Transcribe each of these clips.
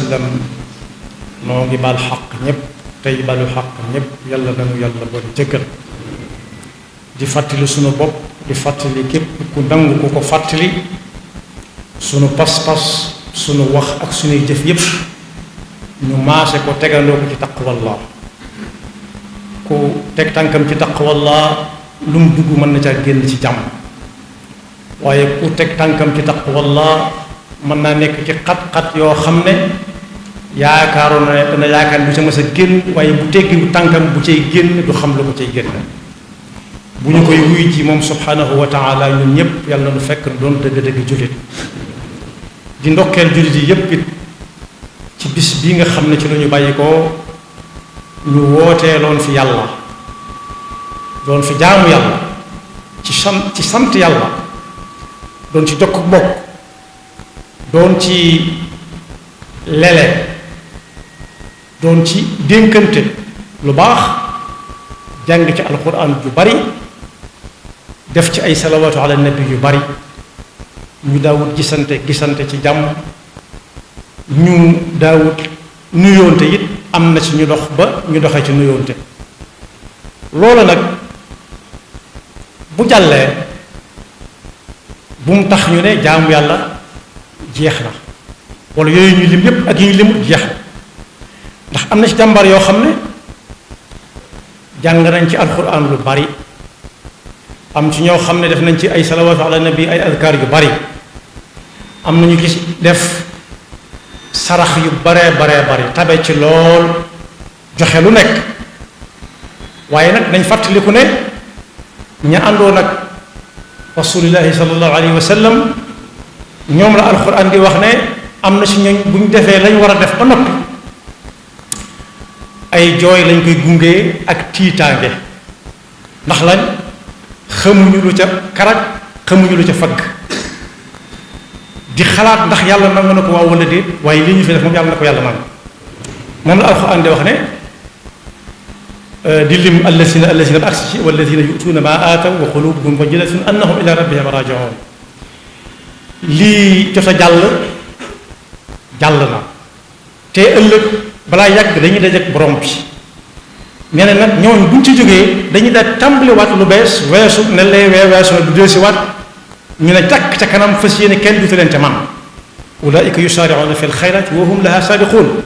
sallam noo ngi baal xaq ñépp tey balu xaq ñépp yàlla nanu yàlla boole jëggal di fàttali sunu bopp di fàttali képp ku nangu ku ko fàttali sunu pas-pas sunu wax ak sunuy jëf yépp ñu maase ko tegandoo ko ci taqwallah ku teg tànkam ci taqwallah lu mu dugg mën na caa génn ci jàmm waaye ku teg tànkam ci taqwallah mën naa nekk ci xat-xat yoo xam ne yaakaaroon na dana yaakaar bu ca mës a génn waaye bu teggi tànkam bu cay génn du xam lu ko cay génn bu ñu koy wuy ci moom subhanahu wa taala ñun ñépp yàlla nu fekk doon dëgg-dëgg jullit di ndokkeel jullit yi yépp it ci bis bii nga xam ne ci lu ñu bàyyi ko ñu wooteeloon fi yàlla doon fi jaamu yàlla ci sant yàlla doon ci jokk bokk doon ci lele doon ci dénkante lu baax jàng ci alquran ju bari def ci ay salawaatu ala nabi yu bari ñu daawut gisante ci jàmm ñu daawut nuyoonte it am na ci ñu dox ba ñu doxee ci nuyoonte loola nag bu jàllee bu mu tax ñu ne jaamu yàlla jeex na wala yooyu ñu lim yépp ak yi ñu limut jeex na ndax am na ci jàmbar yoo xam ne jàng nañ ci alquran lu bari am ci ñoo xam ne def nañ ci ay salawaatu ala nabi ay adkaar yu bari am nañu gis def sarax yu baree bari tabe ci lool joxe lu nekk waaye nag dañ fàttaliku ne ña àndoon ak rasulillahi sallallahu alayhi wa sallam ñoom la alquran di wax ne am na ci ñooñ bu ñu defee lañ war a def ba noppi ay jooy lañ koy gungee ak tiitaange ndax lañ xamuñu lu ca karaj xamuñu lu ca fagg di xalaat ndax yàlla nangu na ko waaw wala déet waaye li ñu fi def moom yàlla na ko yàlla nangu moom la alxuraan di wax ne di lim allasina ba agsi ci walladina yutuuna ma aataw wa qulubuhum wajilatun annahum ila rabbihim rajiun lii jot a jàll na te ëllëg balaa yàgg dañuy dajeek borom bi nee na nag ñooñu buñ ci jógee dañuy daal tàmbaliwaat lu bees weesu ne lay weesu na du dellusiwaat ñu ne jàkk ca kanam fas yéene kenn dutu leen ca man ulaika yusaari'uuna fi lxayraati wa hum laha saabiquun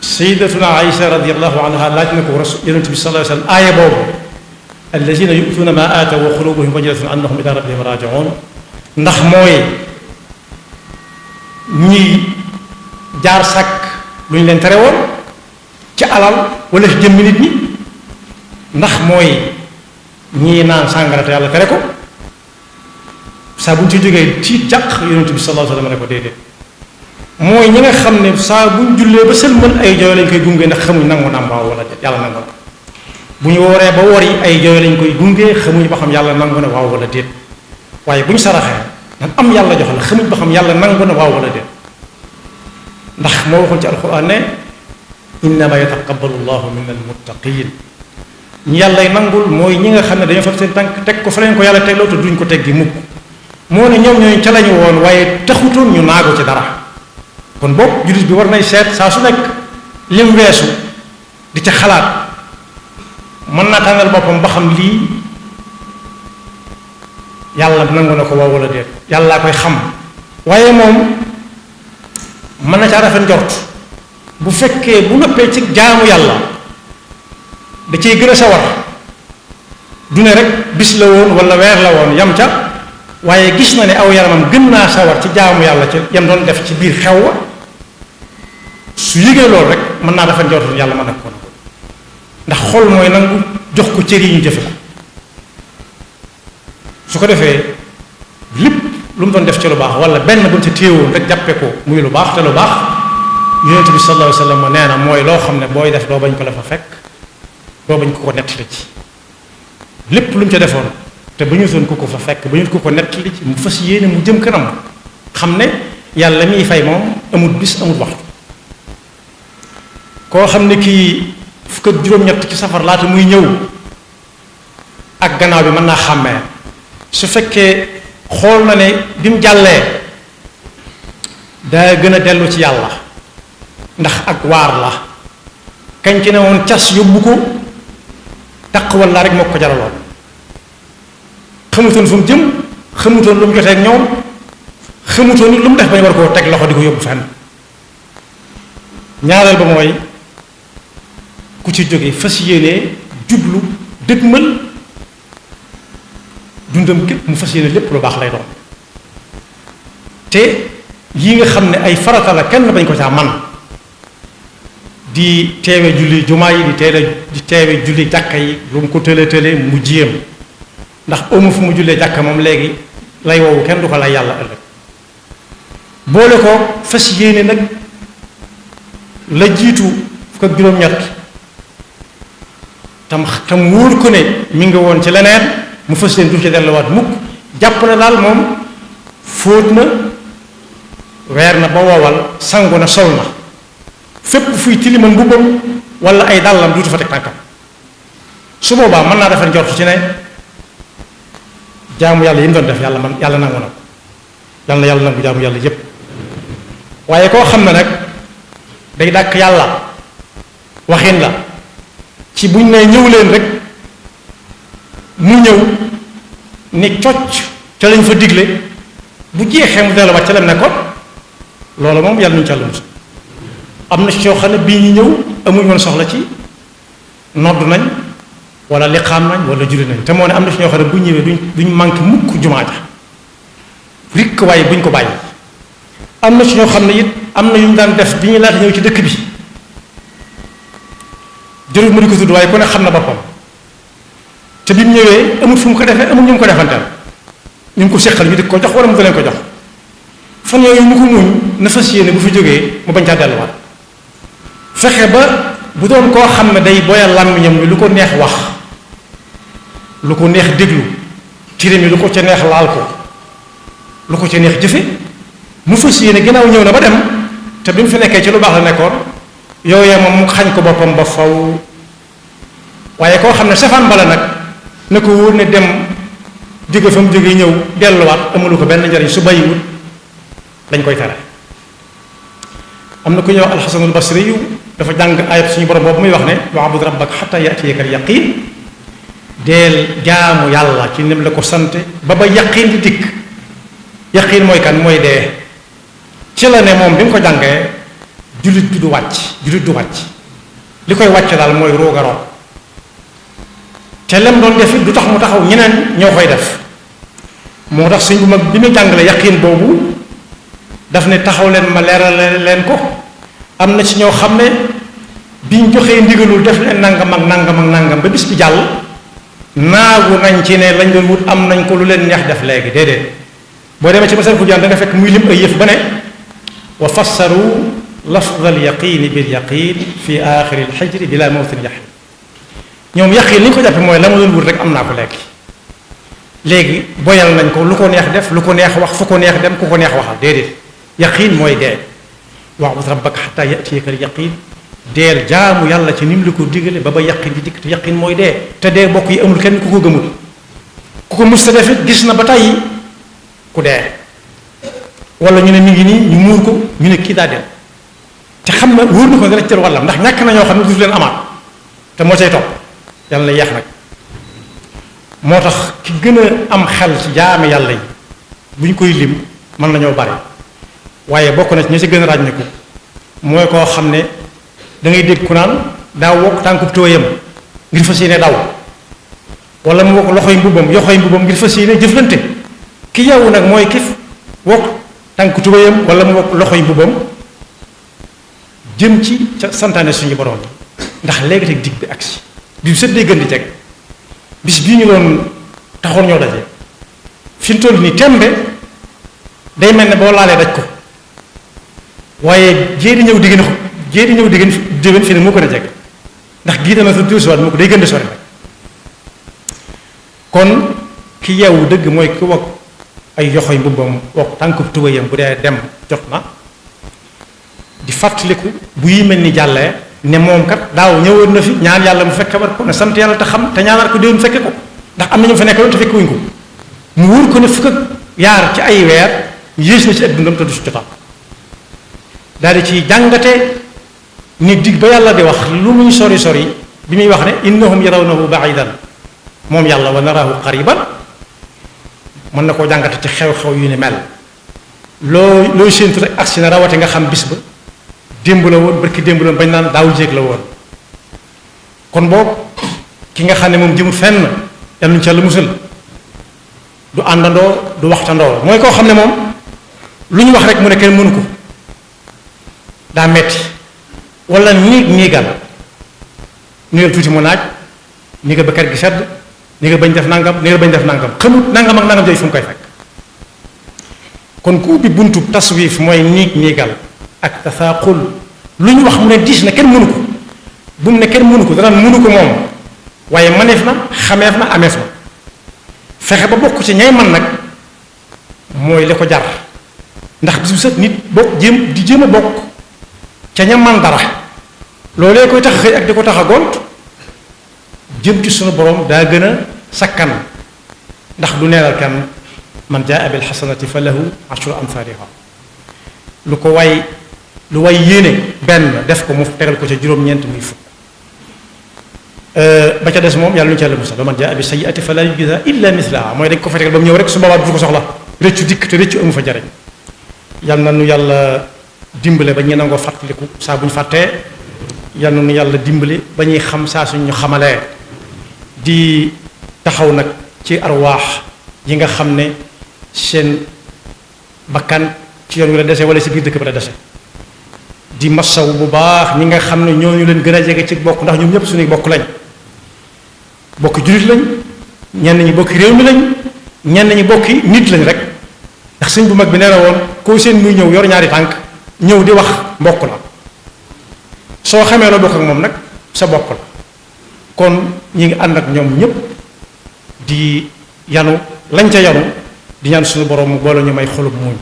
sayyidatuna Aïcha radiyallahu anha laaj na ko rasul yonent bi sallallahu alayhi wa sallam aaya boobu allazina yu'tuuna ma aataw wa qulubuhum wajilatun annahum ila rabbihim raaji'uun ndax mooy ñi jaar sàkk lu ñu leen tere woon ci alal wala ci jëmmi nit ñi ndax mooy ñii naan sàngara te yàlla tere ko saa bu ñu ci jógee tiit jàq yonent bi sallallahu alayhi wa sallam ne ko déedéet mooy ñi nga xam ne saa bu ñu jullee ba sëlmal ay jooy lañ koy gunge ndax xamuñ nangu naam waaw wala yàlla nangu na bu ñu wooree ba wori ay jooy lañ koy gunge xamuñ ba xam yàlla nangu na waaw wala déet waaye bu ñu saraxee ndax am yàlla jox la xamuñ ba xam yàlla nangu na waaw wala déet ndax moo waxoon ci alquran ne innama yataqabbalu llahu min almuttaqin ñi yàllay nangul mooy ñi nga xam ne dañoo fab seen tànk teg ko fa leen ko yàlla tegloo te duñ ko teggi mukk moo ne ñoom ñooñu ca lañu woon waaye taxutoon ñu naagu ci dara kon boog jullit bi war nay seet saa su nekk lim weesu di ca xalaat mën naa tànnal boppam ba xam lii yàlla nangu na ko waaw wala déet yàllaa koy xam waaye moom mën na caa rafet njort bu fekkee bu noppee ci jaamu yàlla da ciy gën a sawar du ne rek bis la woon wala weer la woon yam ca waaye gis na ne aw yaramam gën naa sawar ci jaamu yàlla ci yam doon def ci biir xew wa su yëgee loolu rek mën naa rafet njort yàlla mën na ko ndax xol mooy nangu jox ko cër yi ñu jëfe ko su ko defee lépp lu mu doon def ci lu baax wala benn buñ ci téewoon rek jàppe ko muy lu baax te lu baax yonent bi sallallahu alayhi wa sallam nee na mooy loo xam ne booy def doo bañ ko la fa fekk doo bañ ko ko nettali ci lépp lu mu ca defoon te ba ñu soon ko ko fa fekk ba ñu ko ko nettali ci mu fas yéene mu jëm kanam xam ne yàlla miy fay moom amul bis amul waxtu koo xam ne kii fukk ak juróom-ñett ci safar laata muy ñëw ak gannaaw bi mën naa xàmmee su fekkee xool na ne bi mu jàllee daa gën a dellu ci yàlla ndax ak waar la kañ ci ne woon cas yóbbu ko taq walla rek moo ko jaraloon xamutoon fu mu jëm xamutoon lu mu jotee ak ñoom xamutoon lu mu def bañ war koo teg loxo di ko yóbbu fenn ñaareel ba mooy ku ci jóge fas yéenee jublu dëgmal dundam képp mu fas yéene lépp lu baax lay doon te yi nga xam ne ay farata la kenn bañ ko caa man di teewe julli jumaa yi di teewe julli jàkka yi lu mu ko tële mu jéem ndax amu fu mu jullee jàkka moom léegi lay woowu kenn du ko lay yàlla ëllëg boole ko fas yéene nag la jiitu fukk ak juróom-ñett tam wóor ko ne mi nga woon ci leneen mu fas yéene du ci delluwaat mukk jàpp na daal moom fóot na weer na ba wowal sangu na sol na fépp fuy tilimal mbubbam wala ay dàllam duutu fa teg tànkam su boobaa mën naa defar njortu ci ne jaamu yàlla yi mu doon def yàlla nangu na ko yàlla nangu jaamu yàlla yépp waaye koo xam ne nag day dàkk yàlla waxin la ci buñ ne ñëw leen rek mu ñëw ni cocc ca lañ fa digle bu jeexee mu delluwaat ca lam nekkoon loolu moom yàlla ñu ca lu am na ci yoo xam ne bii ñu ñëw amuñ woon soxla ci nodd nañ wala liqaam nañ wala julli nañ te moo ne am na ci ñoo xam ne bu ñëwee duñ manqué mukk jumaa ja rikk waaye buñ ko bàyyi am na ci ñoo xam ne it am na yu ñu daan def bi ñu laata ñëw ci dëkk bi jërul ma di ko tudd waaye ku ne xam na boppam te bi mu ñëwee amul fu mu ko defee amul ñu mu ko defanteel ñu ngi ko seqal ñu di ko jox wala mu da leen ko jox fan yooyu mu ko muñ na fas yéene bu fi jógee mu bañ caa delluwaat fexe ba bu doon koo xam ne day boyal làmmiñam wi lu ko neex wax lu ko neex déglu tirim yi lu ko ca neex laal ko lu ko ca neex jëfe mu fas yéene ginnaaw ñëw na ba dem te bi mu fi nekkee ci lu baax la nekkoon yooyee moom mu xañ ko boppam ba faw waaye koo xam ne safaan bala nag na ko wóor ne dem jóge fa mu jóge ñëw delluwaat amalu ko benn njariñ su bàyyiwut dañ koy tere am na ku ñëw alxasanul basri yu dafa jàng ayat suñu borom boobu muy wax ne wa'bud rabbaka xatta ya'tiyaka al yaqiin deel jaamu yàlla ci nim la ko sante ba yaqiin di dikk yaqiin mooy kan mooy dee ci la ne moom bi mu ko jàngee jullit du wàcc li koy wàcc daal mooy ruugaroon te lem doon def it du tax mu taxaw ñeneen ñoo koy def moo tax suñ bu mag bi muy jàngale yaqiin boobu daf ne taxaw leen ma leeral leen ko am na ci ñoo xam ne biñ joxee ndigalul def leen nangam ak nangam ak nangam ba bis bi jàll naagu nañ ci ne lañ doon wut am nañ ko lu leen neex def léegi déedéet boo demee ci masal Fujaan da nga fekk muy lim ay yëf ba ne wa fassaru lafd al yaqini bil yaqin fi axiri al xijri bila mawtin yaxin ñoom yaqin li ñu ko jàppe mooy la ma doon wut rek am naa ko léegi boyal nañ ko lu ko neex def lu ko neex wax fu ko neex dem ku ko neex waxal déedéet yaqiin mooy dee wa'bud rabbaka xataa ya'tiyaka al yaqiin deel jaamu yàlla ci ni mu la ko digale ba yaqiin di dikk te yaqiin mooy dee te dee bokk yi amul kenn ku ko gëmul ku ko mus ta def it gis na ba tey ku dee wala ñu ne mi ngi nii ñu muur ko ñu ne kii daa dem te xam na wóor na ko dana ci jël wàllam ndax ñàkk na ñoo xam ne du leen amaat te moo cay topp yàlla na yeex nag moo tax ki gën a am xel ci jaame yàlla yi bu ñu koy lim mën nañoo bari waaye bokk na ci ñi ci gën a ràññeeku mooy koo xam ne da ngay dégg ku naan daa wokk tànkub tooyam ngir fas yéene daw wala mu wokk yoxoy mbubbam ngir fas yéene jëflante ki yow nag mooy kif wokk tànku tooyam wala mu wokk loxoy mbubbam jëm ci ca santaane suñu borom ndax léegi teg dig bi agsi bi sët day gën di jeg bis bii ñu doon taxoon ñoo daje fi mu toll nii tembe day mel ne boo laalee daj ko waaye jéedi ñëw diggéen déwén fi ne moo gën a jeg ndax gii dana sa diwsiwaat moo ko day gën di sori rek kon ki yeewu dëgg mooy ki wokk ay yoxoy mbubbam wokk tànkub tubayam bu dee dem jot na di fàttaliku bu yi mel ni jàllee ne moom kat daaw ñëwoon na fi ñaan yàlla mu fekke war ko ne sant yàlla te xam te ñaanaat ko déwén fekke ko ndax am na ñu fa nekk loon te fekke wuñ ko mu wóor ko ne fukk ak yaar ci ay weer yées na ci ak dundam te du si jotaat daal di ci jàngate ni dig ba yàlla di wax lu muy sori sori bi muy wax ne innahum yarawnahu ba'idan moom yàlla wa naraahu qariban mën na koo jàngate ci xew-xew yu ni mel looy séentu rek agsi na rawate nga xam bis ba démb la woon barki démb la woon bañ naan daaw jéeg la woon kon boobu ki nga xam ne moom jëmul fenn yal nañu ci Yàlla musal du àndandoo du waxtandoo mooy koo xam ne moom lu ñu wax rek mu ne kenn mënu ko daa metti wala niigal tuuti mu naaj ni nga ba kër gi sedd ni nga bañ def nangam ni nga bañ def nangam xamut nangam ak nangam jooy fu mu koy fekk kon ku ubbi buntu taswif mooy niigal ak tasaaqul lu ñu wax mu ne diis na kenn mënu ko bu mu ne kenn mënu ko danaan mënu ko moom waaye maneef na xameef na ameef na fexe ba bokk ci ñay man nag mooy li ko jar ndax bis bu set nit bokk jéem a bokk ca ña man dara loolee koy tax a xëy ak di ko tax a gont jëm ci sunu borom daa gën a sakkan ndax du neenal kenn man jaa bil xasanati fa lahu ashru amthaliha lu way yéene benn def ko mu tegal ko ca juróom-ñeent muy fukk ba ca des moom yàlla nu ci Yàlla musal man jaa bi sayyi'ati fa laa yujzaa illa mislaha mooy dañ ko fa tegal ba mu ñëw rek su boobaa du ko soxla rëccu dikk te rëccu amu fa jariñ yàlla na nu yàlla dimbale ba ñu nangoo fàttaliku saa bu ñu fàttee yàlla na nu yàlla dimbale ba ñuy xam saa suñu xamalee di taxaw nag ci arwaax yi nga xam ne seen bakkan ci yoon wi la dese wala si biir dëkk ba la dese di masaw bu baax ñi nga xam ne ñooñu leen gën a jege ci bokk ndax ñoom ñëpp suñuy bokk lañ bokki jullit lañ ñenn ñi bokki réew mi lañ ñenn ñi bokki nit lañ rek ndax sëñ bu mag bi nee na woon koo seen muy ñëw yor ñaari tànk ñëw di wax mbokk la soo xamee la bokk ak moom nag sa bokk la kon ñi ngi ànd ak ñoom ñëpp di yanu lañ ca yanu di ñaan suñu borom mu boole ñu may xolub muuñ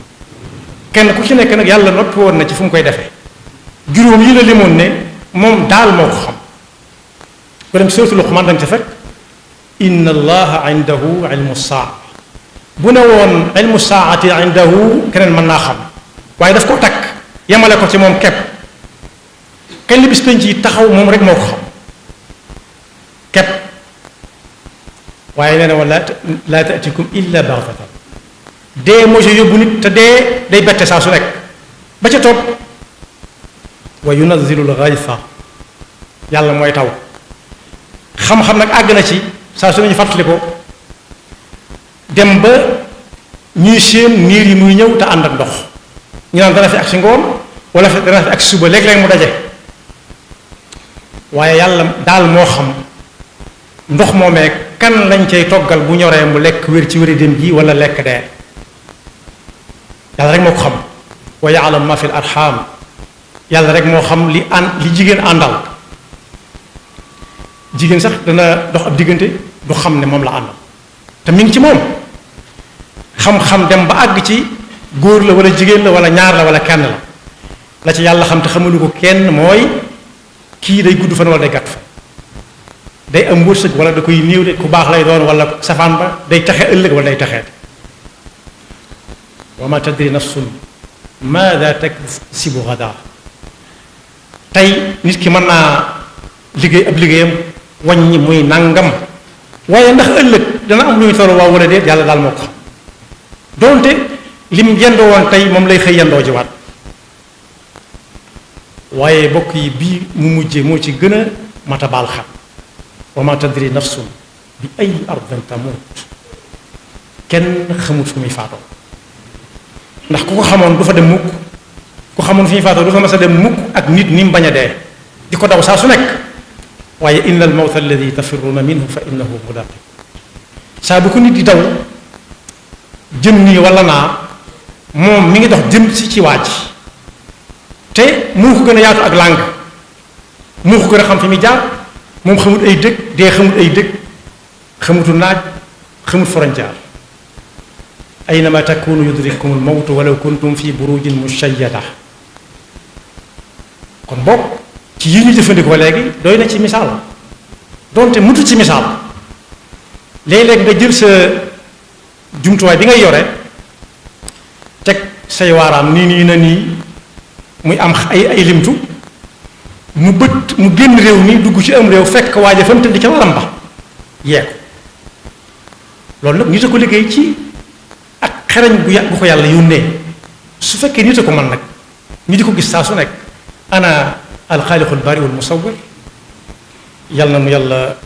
kenn ku ci nekk nag yàlla noppi woon na ci fu mu koy defee juróom yi la limoon ne moom daal moo ko xam ko dem suratul Luqmaan dañ ca fekk inna allaha indahu ilmu saa bu ne woon ilmu saati indahu keneen mën naa xam waaye daf ko takk yemale ko ci moom kepp kañ li bis penc yi taxaw moom rek moo ko xam kepp waaye nee na woon laa taatikum illa baxtatan dee moo ci yóbbu nit te dee day bette saa su nekk ba ca topp wa yunazilu l-ghaytha yàlla mooy taw xam-xam nag àgg na ci saa su nañu fàttali ko dem ba ñuy séen niir yi muy ñëw te ànd ak ndox ñu naan dana fi ak si ngoon wala dana fi ak suba léeg-léeg mu daje waaye yàlla daal moo xam ndox moomee kan lañ cay toggal bu ñoree mu lekk wér ci wéri dem ji wala lekk dee yàlla rek moo ko xam wa ya'lamu ma fi al-arham yàlla rek moo xam li jigéen àndal jigéen sax dana dox ab diggante du xam ne moom la àndal te mi ngi ci moom xam-xam dem ba àgg ci góor la wala jigéen la wala ñaar la wala kenn la ci yàlla xam te xamuñu ko kenn mooy kii day gudd fan wala day gàtt fan day am wërsëg wala da koy néew de ku baax lay doon wala safaan ba day taxe ëllëg wala day taxeet wa ma tadri nafsun maada taksibu ghadan tey nit ki mën naa liggéey ab liggéeyam wàññi muy nangam waaye ndax ëllëg dana am lu ñu toll waaw wala déet yàlla daal moo ko xam doonte lim yendoo woon tey moom lay xëy yendoo jiwaat waaye bokk yi bii mu mujjee moo ci gën a mata baal xam wa ma tadri nafsun bi ay ardin tamut kenn xamut fu muy faatoo ndax ku ko xamoon du fa dem mukk ku xamoon fu muy faatoo du fa mas a dem mukk ak nit ni mu bañ a dee di ko daw saa su nekk waaye inna al mawta alladi tafirruuna minhu fa innahu mulaqi saa bu ko nit di daw jëm nii wala naa moom mi ngi dox jëm si ci waaj te moo ko gën a yaatu ak làng moo ko gën a xam fi muy jaar moom xamut ay dëkk dee xamut ay dëkk xamutu naaj xamut frontière aynama takunu yudrikkum al mawtu walaw kuntum fi burujin mushayyada kon bokk ci yi ñu jëfandikoo léegi doy na ci misaal donte mutu ci misaal léeg-léeg nga jël sa jumtuwaay bi ngay yore teg say waaraam nii na nii muy am ay limtu mu génn réew mi dugg ci am réew fekk waaja fa mu tëdd ca waram ba yee ko loolu nag nit a ko liggéey ci ak xerañ gu ko yàlla yónnee su fekkee nit a ko man nag ñu di ko gis saa su nekk ana alxaaliqul baari wal musawwir yàlla na nu yàlla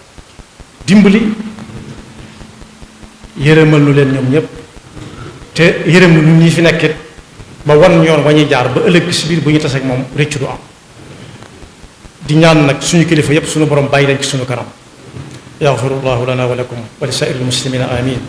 dimbali yërëmal nu leen ñoom ñëpp te yërëm nu ñi fi nekkit ba wan yoon wa ñuy jaar ba ëllëg si biir bu ñu taseeg moom réccu du am di ñaan nag suñu kilifa yépp suñu borom bàyyi leen ci suñu kanam yaxfirullahu lana wa lakum wa li saa'iril muslimina amin